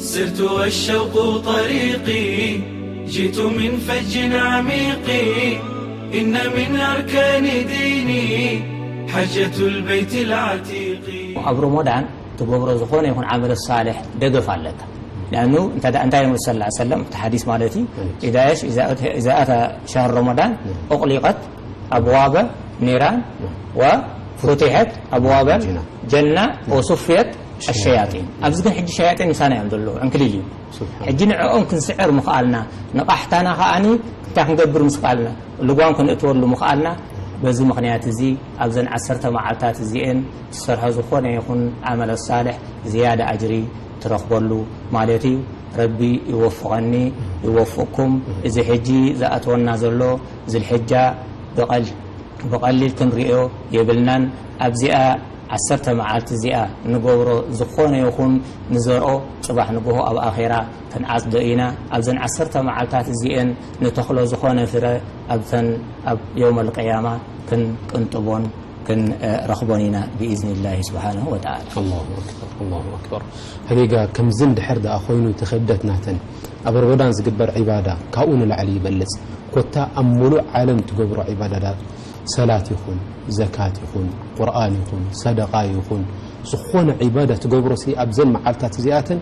سرت والشوق طريقي، جئت من فج عميق، إن من أركان ديني حجة البيت العتيق. ኣብ ሮሞዳን ትገብሮ ዝኾነ ይኹን ዓመል ሳልሕ ደገፍ ኣለካ። لأنه እንታይ እንታይ ሰለላه ሰለም እቲ ሓዲስ ማለት እዩ إذا إيش إذا أتى إذا أتى شهر رمضان أغلقت أبواب النيران وفتحت أبواب الجنة وصفدت الشياطين. ኣብዚ ግን ሕጂ ሸያጢን ምሳና እዮም ዘለዉ ዕንክሊል እዩ። ሕጂ ንዕኦም ክንስዕር ምኽኣልና ንቓሕታና ከኣኒ እንታይ ክንገብር ምስ ኽኣልና ልጓም ክንእትወሉ ምኽኣልና በዚ ምኽንያት እዚ ኣብዘን ዓሰርተ መዓልታት እዚኤን ትሰርሖ ዝኾነ ይኹን ዓመለ ሳልሕ ዝያዳ ኣጅሪ ትረኽበሉ ማለት እዩ። ረቢ ይወፍቐኒ ይወፍቕኩም። እዚ ሕጂ ዝኣትወና ዘሎ ዝልሕጃ ብቐል ብቐሊል ክንርእዮ የብልናን። ኣብዚኣ ዓሰርተ መዓልቲ እዚኣ ንገብሮ ዝኾነ ይኹን ንዘርኦ ጽባሕ ንግሆ ኣብ ኣኼራ ክንዓጽዶ ኢና። ኣብዘን ዓሰርተ መዓልታት እዚኤን ንተኽሎ ዝኾነ ፍረ ኣብተን ኣብ የውመል ቅያማ ክንቅንጥቦን ክንረኽቦን ኢና ብኢዝኒላሂ ስብሓነሁ ወተዓላ። ኣላሁ ኣክበር፣ ኣላሁ ኣክበር። ሓቂቃ ከምዚ እንድሕር ደኣ ኮይኑ እቲ ክብደት ናተን ኣብ ረመዳን ዝግበር ዒባዳ ካብኡ ንላዕሊ ይበልጽ። ኮታ ኣብ ሙሉእ ዓለም ትገብሮ ዒባዳታት ሰላት ይኹን፣ ዘካት ይኹን፣ ቁርኣን ይኹን፣ ሰደቃ ይኹን፣ ዝኾነ ዒባዳ ትገብሮ ሲ ኣብዘን መዓልታት እዚኣተን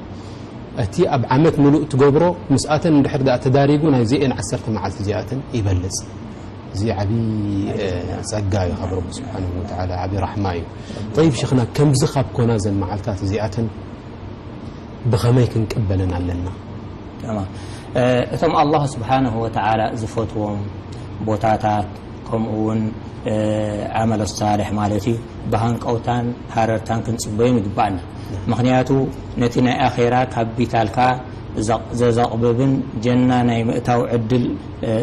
እቲ ኣብ ዓመት ሙሉእ ትገብሮ ምስኣተን እንድሕር ደኣ ተዳሪጉ ናይዚኤን ዓሰርተ መዓልቲ እዚኣተን ይበልጽ። እዚ ዓቢ ጸጋ እዩ ካብ ረቢ ስብሓንሁ ወተዓላ፣ ዓቢ ራሕማ እዩ። ጠይብ ሽኽና፣ ከምዚ ካብ ኮና ዘን መዓልታት እዚኣተን ብኸመይ ክንቅበለን ኣለና? ተማም። እቶም ኣላህ ስብሓንሁ ወተዓላ ዝፈትዎም ቦታታት ከምኡ እውን ዓመል ሳልሕ ማለት እዩ ብሃንቀውታን ሃረርታን ክንጽበዮም ይግባኣና። ምኽንያቱ ነቲ ናይ ኣኼራ ካፒታልካ ዘቕ- ዘዘቕብብን ጀና ናይ ምእታው ዕድል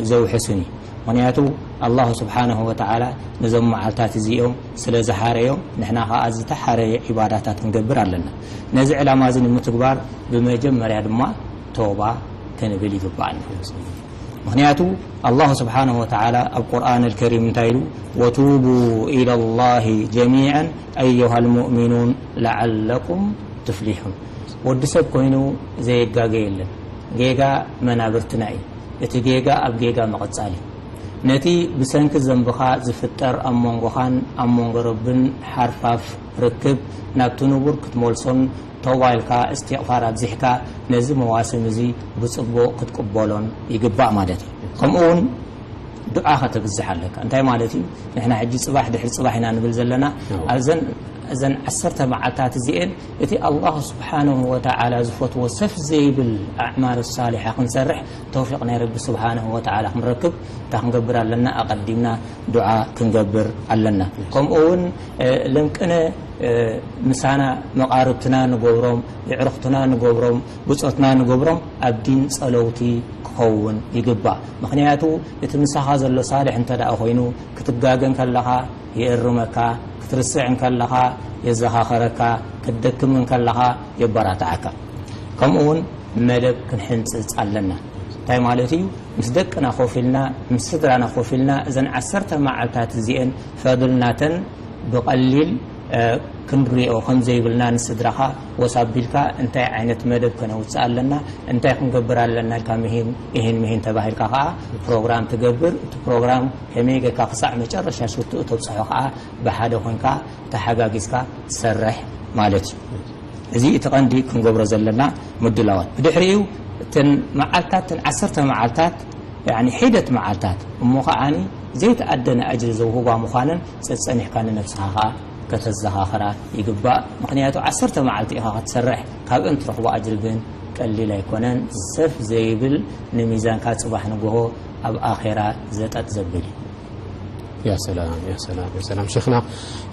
ዘውሕስን እዩ። ምኽንያቱ ኣላሁ ስብሓነሁ ወተዓላ ነዞም መዓልታት እዚኦም ስለ ዝሓረዮም ንሕና ኸዓ ዝተሓረየ ዒባዳታት ክንገብር ኣለና። ነዚ ዕላማ እዚ ንምትግባር ብመጀመርያ ድማ ቶባ ክንብል ይግባኣና። ምኽንያቱ ኣላሁ ስብሓነሁ ወተዓላ ኣብ ቁርኣን ኣልከሪም እንታይ ኢሉ? ወቱቡ ኢለላሂ ጀሚዐን ኣዩሃ ልሙእሚኑን ለዓለኩም ትፍሊሑን። ወዲ ሰብ ኮይኑ ዘይጋገ የለን። ጌጋ መናብርትና እዩ። እቲ ጌጋ ኣብ ጌጋ ምቕጻል እዩ። ነቲ ብሰንኪ ዘንብኻ ዝፍጠር ኣብ መንጎኻን ኣብ መንጎ ረብን ሓርፋፍ ርክብ ናብቲ ንቡር ክትመልሶን ተውባ ኢልካ እስትቕፋር ኣብዚሕካ ነዚ መዋስም እዚ ብጽቡቕ ክትቅበሎን ይግባእ ማለት እዩ። ከምኡ እውን ዱዓ ከተብዝሕ ኣለካ። እንታይ ማለት እዩ? ንሕና ሕጂ ጽባሕ ድሕሪ ጽባሕ ኢና ንብል ዘለና። እዘን እዘን ዓሰርተ መዓልታት እዚኤን እቲ ኣላህ ስብሓንሁ ወተዓላ ዝፈትዎ ሰፍ ዘይብል ኣዕማል ሳሊሓ ክንሰርሕ ተውፊቕ ናይ ረቢ ስብሓንሁ ወተዓላ ክንረክብ እንታይ ክንገብር ኣለና? ኣቐዲምና ዱዓ ክንገብር ኣለና። ከምኡ እውን ለምቅነ ምሳና መቓርብትና ንገብሮም፣ የዕርኽትና ንገብሮም፣ ብጾትና ንገብሮም ኣብ ዲን ጸለውቲ ክኸውን ይግባእ። ምኽንያቱ እቲ ምሳኻ ዘሎ ሳልሕ እንተ ደኣ ኮይኑ ክትጋገ እንከለኻ የእርመካ፣ ክትርስዕ እንከለኻ የዘኻኸረካ፣ ክትደክም እንከለኻ የበራትዓካ። ከምኡ እውን መደብ ክንሕንጽጽ ኣለና። እንታይ ማለት እዩ? ምስ ደቅና ኮፍ ኢልና ምስ ስድራና ኮፍ ኢልና እዘን ዓሰርተ መዓልታት እዚኤን ፈድል ናተን ብቐሊል ክንሪኦ ከም ዘይብልና ንስድራኻ ወስ ኣቢልካ እንታይ ዓይነት መደብ ከነውፅእ ኣለና እንታይ ክንገብር ኣለና ኢልካ ምሂን ኢሂን ምሂን ተባሂልካ ከዓ ፕሮግራም ትገብር። እቲ ፕሮግራም ከመይ ጌርካ ክሳዕ መጨረሻ ሽትኡ ተብፅሖ ከዓ ብሓደ ኮይንካ ተሓጋጊዝካ ትሰርሕ ማለት እዩ። እዚ እቲ ቀንዲ ክንገብሮ ዘለና ምድላዋት። ብድሕሪኡ እተን መዓልታት እተን ዓሰርተ መዓልታት ያኒ ሒደት መዓልታት እሞ ከዓኒ ዘይተኣደነ ኣጅሪ ዘውህባ ምዃነን ጸጸኒሕካ ንነብስኻ ከኣ ከተዘኻኽራ ይግባእ። ምኽንያቱ ዓሰርተ መዓልቲ ኢኻ ክትሰርሕ፣ ካብአን ትረኽቦ ኣጅሪ ግን ቀሊል ኣይኮነን። ሰፍ ዘይብል ንሚዛንካ ጽባሕ ንግሆ ኣብ ኣኼራ ዘጠጥ ዘብል እዩ። ያ ሰላም ያ ሰላም ያ ሰላም ሸኽና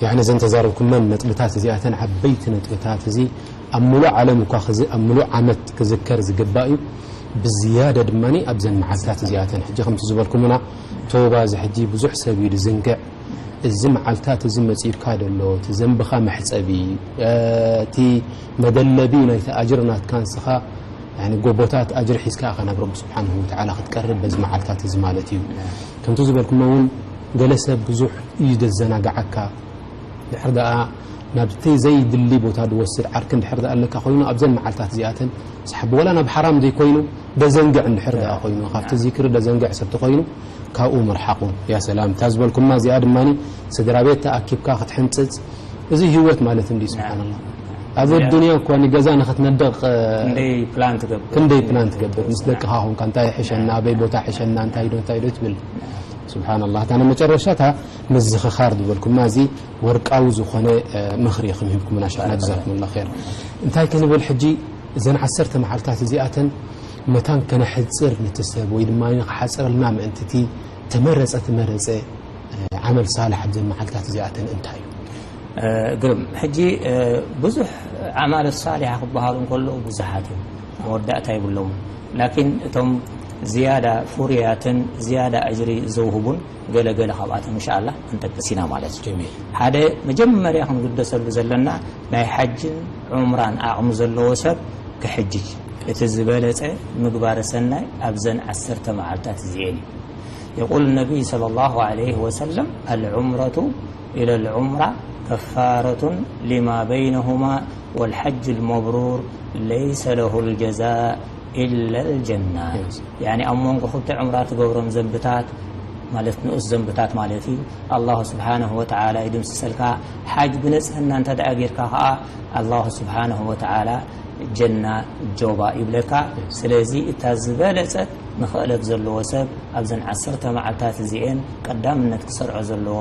ያኒ ዘን ተዛረብኩመን ነጥብታት እዚኣተን ዓበይቲ ነጥብታት እዚ ኣብ ሙሉእ ዓለም እኳ ክዚ ኣብ ሙሉእ ዓመት ክዝከር ዝግባእ እዩ። ብዝያደ ድማ ኣብዘን መዓልታት እዚኣተን ሕጂ ከምቲ ዝበልኩምና ተውባ እዚ ሕጂ ብዙሕ ሰብ እዩ ዝዝንግዕ። እዚ መዓልታት እዚ መጺኡካ ደሎ እቲ ዘንብኻ መሕጸቢ እቲ መደለቢ ናይቲ ኣጅር ናትካ ንስኻ ያኒ ጎቦታት ኣጅሪ ሒዝካ ኢኻ ናብ ረቢ ስብሓንሁ ወተዓላ ክትቀርብ በዚ መዓልታት እዚ ማለት እዩ። ከምቲ ዝበልኩሞ እውን ገለ ሰብ ብዙሕ እዩ ዘዘናግዓካ። ድሕር ደኣ ናብቲ ዘይድሊ ቦታ ዝወስድ ዓርኪ እንድሕር ደኣ ኣለካ ኮይኑ፣ ኣብዘን መዓልታት እዚኣተን ሰሓቢ። ወላ ናብ ሓራም ዘይኮይኑ፣ ደዘንግዕ እንድሕር ደኣ ኮይኑ፣ ካብቲ ዚክሪ ደዘንግዕ ሰብ ተኾይኑ፣ ካብኡ ምርሓቑ። ያ ሰላም። እታ ዝበልኩማ እዚኣ ድማ፣ ስድራ ቤት ተኣኪብካ ክትሕንጽጽ፣ እዚ ህይወት ማለት እንዲ፣ ስብሓንላህ። ኣብ ኣዱንያ እኳ ንገዛ ንኽትነድቕ፣ ክንደይ ፕላን ትገብር? ክንደይ ፕላን ትገብር? ምስ ደቅኻ ኾንካ፣ እንታይ ሕሸና፣ ኣበይ ቦታ ሕሸና፣ እንታይ ዶ፣ እንታይ ዶ ትብል? ስብሓንላህ። እታ ንመጨረሻ፣ እታ ምዝኽኻር ዝበልኩማ፣ እዚ ወርቃዊ ዝኾነ፣ እ፣ ምኽሪ ኢኹም ሂብኩምና፣ ሸይኽና፣ ጀዛኩሙላህ ኸይር። እንታይ ክንብል ሕጂ? እዘን ዓሰርተ መዓልታት እዚኣተን መታን ከነሕጽር ነቲ ሰብ፣ ወይ ድማ ንኽሓጽረልና ምእንቲ እቲ ተመረጸ፣ ተመረጸ፣ እ፣ ዓመል ሳልሕ ኣብዘን መዓልታት እዚኣተን እንታይ እዩ? እ፣ ግርም። ሕጂ፣ እ፣ ብዙሕ ኣዕማል ሳሊሓ ክበሃሉ እንከለዉ ብዙሓት እዮም። መወዳእታ የብሎምን። ላኪን እቶም ዝያዳ ፍሩያትን ዝያዳ ኣጅሪ ዘውህቡን ገለ ገለ ካብኣቶም እንሻኣላ ክንጠቅስ ኢና ማለት እዩ። ጀሚል። ሓደ መጀመርያ ክንግደሰሉ ዘለና ናይ ሓጅን ዑምራን ዓቕሚ ዘለዎ ሰብ ክሕጅጅ እቲ ዝበለጸ ምግባረ ሰናይ ኣብዘን ዓሰርተ መዓልታት እዚኤን እዩ። يقول النبي صلى الله عليه وسلم: العمرة إلى العمرة كفارة لما بينهما والحج المبرور ليس له الجزاء إلا الجنة. Yes. ያኒ ኣብ መንጎ ክልተ ዑምራ ትገብሮም ዘንብታት ማለት ንኡስ ዘንብታት ማለት እዩ። ኣላሁ ስብሓነሁ ወተዓላ ይድምስሰልካ። ሓጅ ብንጽህና እንተ ደኣ ጌርካ ኸዓ ኣላሁ ስብሓነሁ ወተዓላ ጀና ጆባ ይብለካ። ስለዚ እታ ዝበለጸት ንኽእለት ዘለዎ ሰብ ኣብዘን ዓሰርተ መዓልታት እዚኤን ቀዳምነት ክሰርዖ ዘለዎ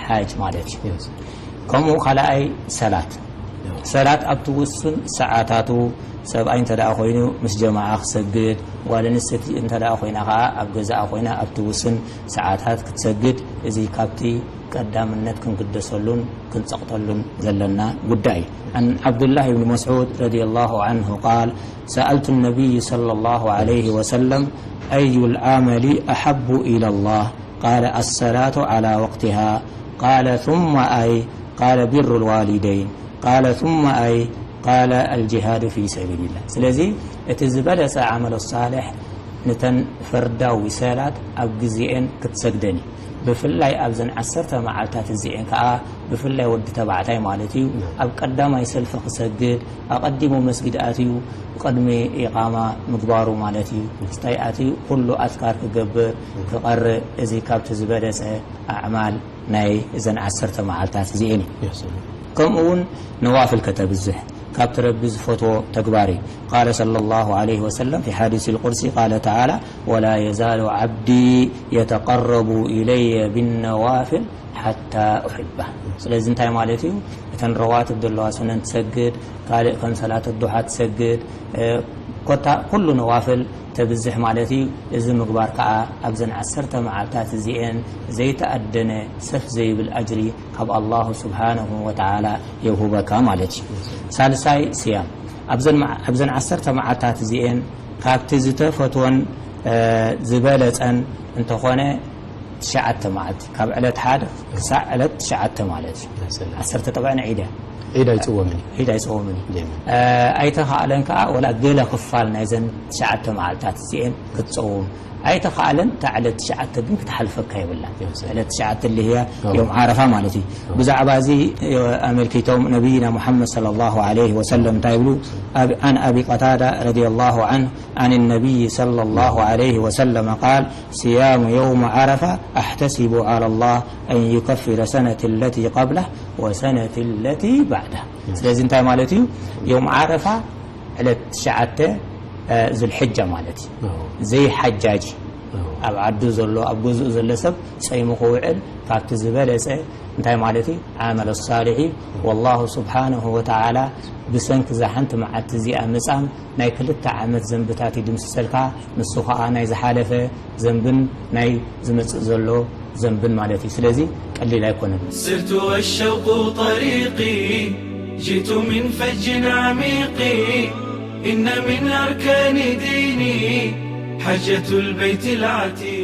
ሓጅ ማለት እዩ። ከምኡ ካልኣይ ሰላት። ሰላት ኣብቲ ውሱን ሰዓታቱ ሰብኣይ እንተ ደኣ ኮይኑ ምስ ጀማዓ ክሰግድ፣ ጓል ኣንስተይቲ እንተ ደኣ ኮይና ኸዓ ኣብ ገዛኣ ኮይና ኣብቲ ውሱን ሰዓታት ክትሰግድ፣ እዚ ካብቲ ቀዳምነት ክንግደሰሉን ክንጸቕጠሉን ዘለና ጉዳይ እዩ። عن عبد الله بن مسعود رضي الله عنه قال: سألت النبي صلى الله عليه وسلم: أي العمل أحب إلى الله؟ قال: الصلاة على وقتها. قال: ثم أي؟ قال: بر الوالدين. قال: ثم أي؟ قال: الجهاد في سبيل الله. ስለዚ እቲ ዝበለጸ ዓመል ሳልሕ ንተን ፈርዳዊ ሰላት ኣብ ግዜኤን ክትሰግደን እዩ። ብፍላይ ኣብዘን ዓሰርተ መዓልታት እዚኤን ከኣ ብፍላይ ወዲ ተባዕታይ ማለት እዩ፣ ናብ ቀዳማይ ሰልፊ ክሰግድ፣ ኣቐዲሙ መስጊድ ኣትዩ ቅድሚ ኢቓማ ምግባሩ ማለት እዩ። ምስታይ ኣትዩ ኩሉ ኣዝካር ክገብር፣ ክቐርእ፣ እዚ ካብቲ ዝበለጸ ኣዕማል ናይ እዘን ዓሰርተ መዓልታት እዚኤን እዩ። ከምኡ እውን ነዋፍል ከተብዝሕ ካብቲ ረቢ ዝፈትዎ ተግባር እዩ። قال صلى الله عليه وسلم في حديث القدسي قال تعالى: ولا يزال عبدي يتقرب إلي بالنوافل حتى أحبه. ስለዚ እንታይ ማለት እዩ? እተን ረዋትብ ዘለዋ ሱነን ትሰግድ፣ ካልእ ከም ሰላት ዱሓ ትሰግድ፣ እ፣ ኮታ ኩሉ ነዋፍል ተብዝሕ ማለት እዩ። እዚ ምግባር ከኣ ኣብዘን ዓሰርተ መዓልታት እዚኤን ዘይተኣደነ ሰፍ ዘይብል ኣጅሪ ካብ ኣላሁ ስብሓነሁ ወተዓላ የውህበካ ማለት እዩ። ሳልሳይ ስያም። ኣብዘን መዓ-፣ ኣብዘን ዓሰርተ መዓልታት እዚኤን ካብቲ ዝተፈትወን፣ እ፣ ዝበለጸን እንተኾነ ትሽዓተ መዓልቲ፣ ካብ ዕለት ሓደ ክሳዕ ዕለት ትሽዓተ ማለት እዩ። ሰላም። ዓሰርተ ጠብዐን ዒድ እያ። ዒድ ኣይጽወምን እዩ። ዒድ ኣይጽወምን እዩ። ጀሚል። እ፣ ኣይተኻእለን ከኣ ወላ ገለ ክፋል ናይዘን ትሽዓተ መዓልታት እዚኤን ክትጸውም ኣይተኻእለን። እታ ዕለት ትሽዓተ ግን ክትሓልፈካ የብላን። ያ ሰላም። ዕለት ትሽዓተ اللي هي اه. يوم عرفة ማለት እዩ። ብዛዕባ እዚ ኣመልኪቶም ነቢይና ሙሓመድ ሰለላሁ ዐለይሂ ወሰለም እንታይ ይብሉ? ኣብ-፣ عن أبي قتادة رضي الله عنه عن النبي صلى الله عليه وسلم قال: صيام يوم عرفة أحتسب على الله أن يكفر سنة التي قبله وسنة التي بعده. ስለዚ እንታይ ማለት እዩ? ዮም ዓረፋ ዕለት ትሽዓተ፣ እ፣ ዙልሕጃ ማለት እዩ። اه. ዘይሓጃጂ اه. ኣብ ዓዱ ዘሎ፣ ኣብ ገዝኡ ዘሎ ሰብ ጸይሙ ክውዕል ካብቲ ዝበለጸ እንታይ ማለት እዩ? ዓመል ሳሊሕ እዩ። ወላሁ ስብሓነሁ ወተዓላ ብሰንኪ እዛ ሓንቲ መዓልቲ እዚኣ ምጻም ናይ ክልተ ዓመት ዘንብታት ይድምስሰልካ። ንሱ ኸኣ ናይ ዝሓለፈ ዘንብን ናይ ዝመጽእ ዘሎ ዘንብን ማለት እዩ። ስለዚ ቀሊል ኣይኮነን። سرت والشوق طريقي، جئت من فج عميق، إن من أركان ديني حجة البيت العتيق.